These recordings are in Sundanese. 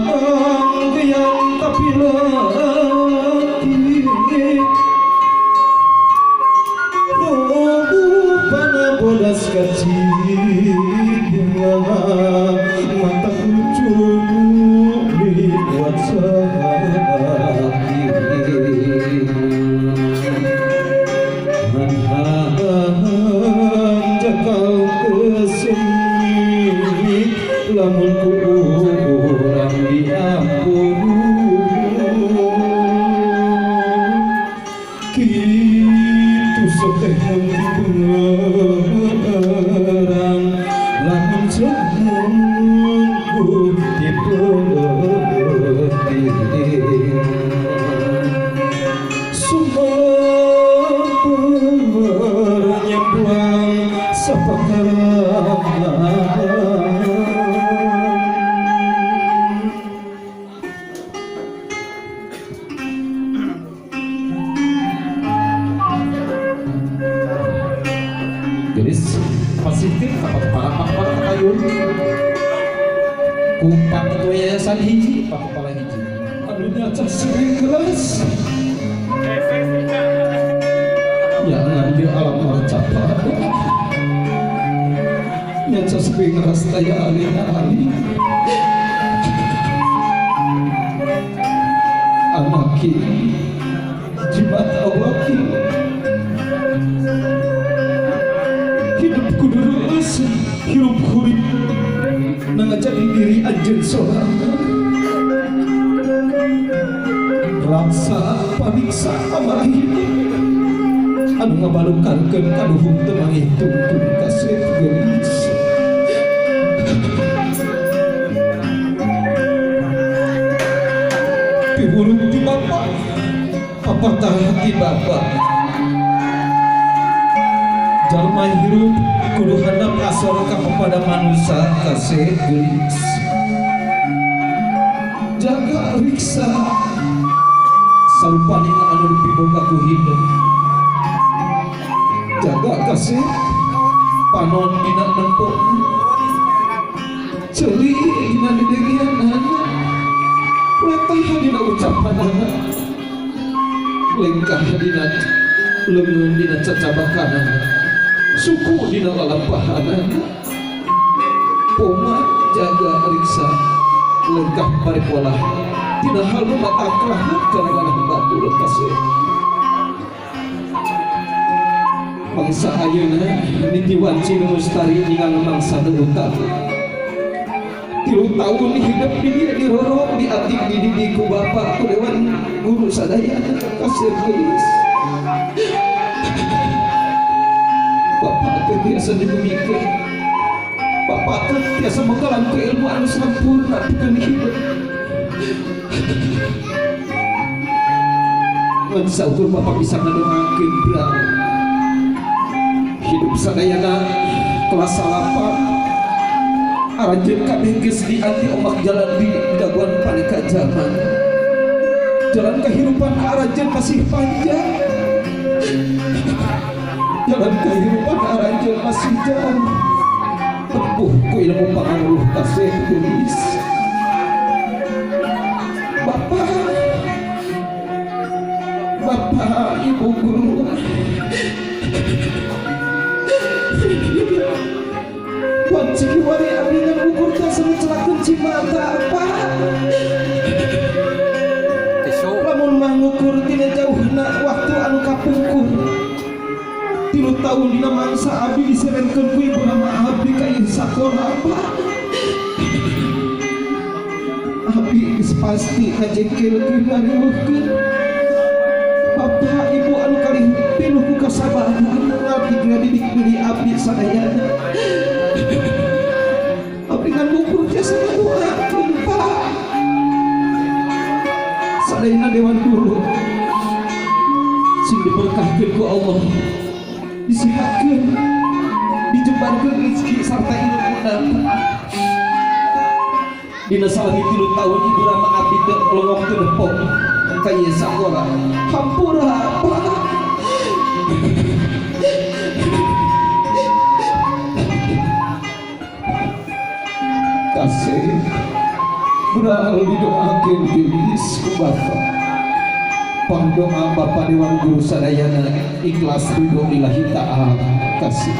Geyan tapi leutik rupana bodas kecil mata lucu dibuat sakit. Jakal kesemi lamun ku urang diampun kitu seteh mun dipengerang lamun semun ku dipeuting sumber nyembuang sapakaran. Jadi positif apa kepala kayun ku pak ketua yayasan hiji pak kepala hiji anu nyaca sering kelas ya ngambil alam marcapat nyaca sering kelas daya alina ali anaki jimat awaki hidup kudu reus hirup hurip nangajadi diri anjeun sorangan raksa paniksa amarah hidup anu ngabalukarkeun kaduhung teu mangitungtun kasih geulis. Pihurung ti bapa papatah ti bapa jalma hirup kudu handap asor ka kepada manusia kasih geulis. Jaga riksa sarupaning anu dipiboga ku hideung jaga kasih panon dina nempo ceuli dina didegianana letah dina ucapanana lengkah dina leungeun dina cacabakanana suku dina lalampahanana poma jaga riksa lengkah paripolah tina hal nu matakrah kana ranah batur kasih. Mangsa ayeuna niti wanci nu mustari ningal mangsa nu utama 3 tahun hidup di dieu dirorong diatik dididik ku bapa ku dewan guru sadayana kasih geulis. Bapak teh tiasa dibumikeun bapak teh tiasa menggalan ku ilmu anu sampurna pikeun hidup ngan saukur bapak bisa ngadoakeun brang hidup sadayana kelas 8 aranjeun kabeh geus dianti omak jalan di daguan paneka zaman jalan kehidupan aranjeun masih panjang jalan kehidupan aranjeun masih jauh tempuh ku ilmu pangaruh kasih geulis. Bapak bapak ibu guru wanci kiwari abdi ngan ukur jasa mencelakeun cimata apa lamun mangukur tina jauhna waktu anu kapungkur 3 tahun dina mangsa abdi diserenkeun ku ibu rama abdi ka ieu sakola apa abdi geus pasti ngajengkelkeun ngariweuhkeun bapak ibu anu kalih pinuh ku kasabaran ngabdi ngadidik diri abdi sadayana abdi ngan ngukur jasa ngadoakeun Pak sadayana dewan guru sing diberkahkeun ku Allah disihatkeun dijembarkeun rezeki sarta ilmuna. Dina salami 3 tahun ibu rama abdi teu longok teu depok ka ieu sakola hampura Pak. Kasih Mural didoakeun tiis ku bapak. Pangdoa bapak dewan guru sadayana ikhlas ridho lillahi ta'ala kasih.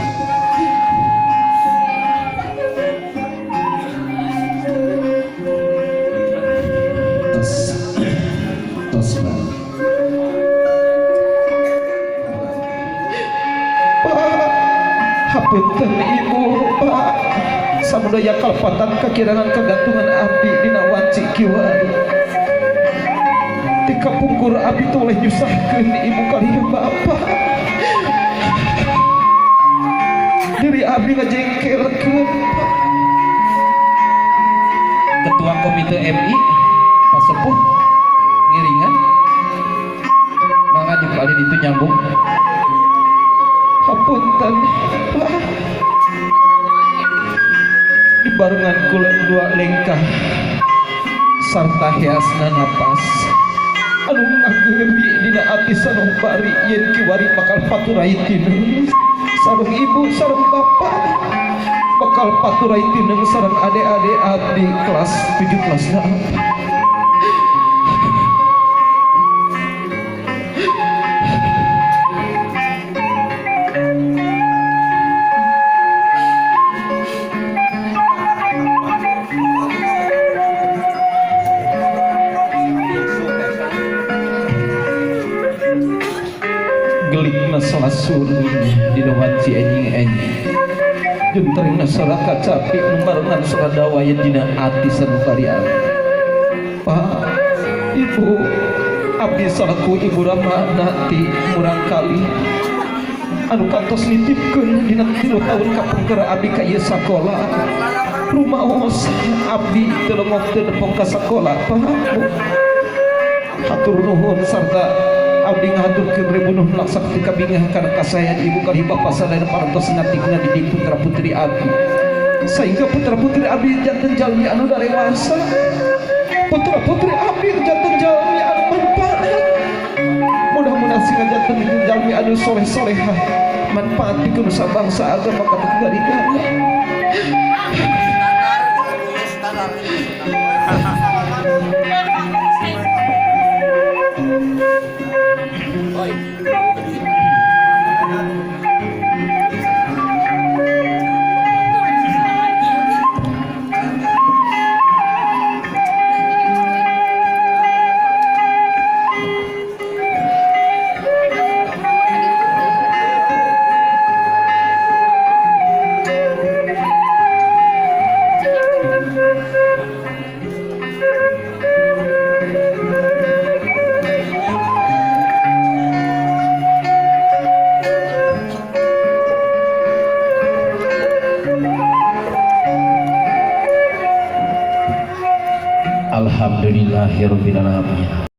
Tos tos Pak. Pak, hapunten ibu Pak, samudaya kalepatan kakirangan kagantungan abdi dina wanci kiwari. Ti kapungkur abdi teh oleh nyusahkeun ibu kalian bapak. Diri abdi ngajengkelkeun Pak. Ketua Komite MI Pak Sepuh ngiringan mangga di kali itu nyambung. Hapunten Pak. Dibarengan kula dua lengkah sarta heasna napas anu ngageuri dina ati sanubari yen kiwari bakal paturai tineng sareng ibu sareng bapak, bakal paturai tineng sareng ade-ade abdi kelas 7 kelas 8. Gelikna salasur dina wanci enjing-enjing jentrengna sora kacapi nu barengan sora dawaya dina ati sanubari abdi. Pak, ibu, abdi salaku ibu rama nanti murang kali anu kantos nitipkeun dina 3 tahun kapungkur abdi ka ieu sakola. Rumaos abdi teu lengok teu nepong ka sakola Pak. Hatur nuhun sarta abdi ngahaturkeun ribu nuhun laksa ketika bingah kana kasayan ibu kali bapa sadaya parantos ngatik ngadidik putra putri abdi sehingga putra putri abdi janten jalmi anu darewasa, putra putri abdi janten jalmi anu manfaat. Mudah-mudahan sing janten jalmi anu soleh solehah manfaat pikeun nusa bangsa agama kategori. Alhamdulillahirabbil alamin.